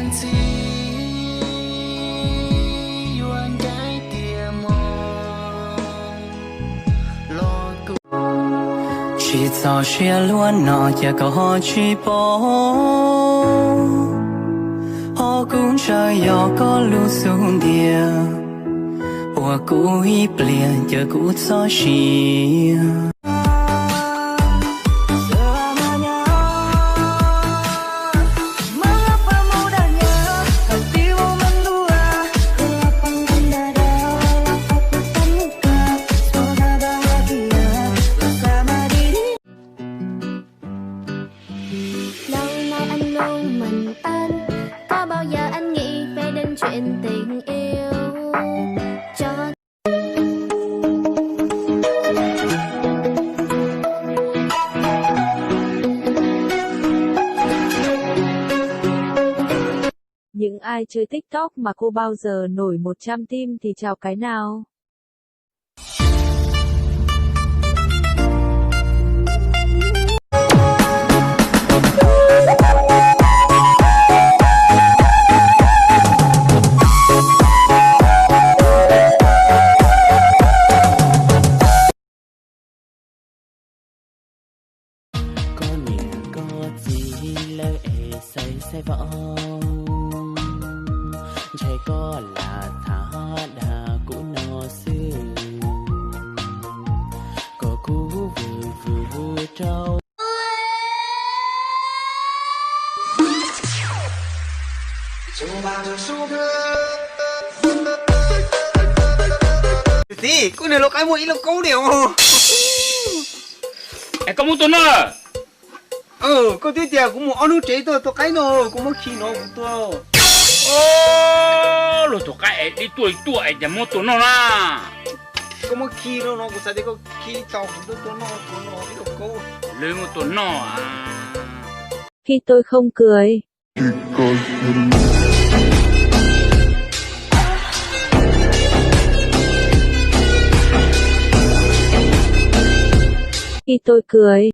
Txiv yuav ncaim tias mus los kuv tsis txaus siab luaj no cas koj ho tsis pom, ho kuv ntshaw yog koj lub xub ntiag ua kuv ib pliag caw kuv txoj sia. Lâu nay anh luôn mình anh, có bao giờ anh nghĩ về đến chuyện tình yêu? Cho Những ai chơi TikTok mà cô bao giờ nổi một trăm tim thì chào cái nào? Koj niam koj txiv lawv es xaiv xaiv vauv, ntshai koj lam tham dag kuv no xwb, kom kuv vwm vwm rau. Txiv, kuv niag lau qaib muaj ib lauj kaub diam. Es koj muab tua noj? Koj twb tias kuv mus ob hnub tsev tuaj tua qaib no, kuv muab khi no kuv tua. Luag tua qaib es dib tuaj ib tuaj es cas muab tua noj na? Koj muab khi no no kuv xav tias koj khi tau kuv tuaj tua noj, tua noj ib lauj kaub. Lawv muab tua noj. Khi tôi không cưới. Khi tôi cưới.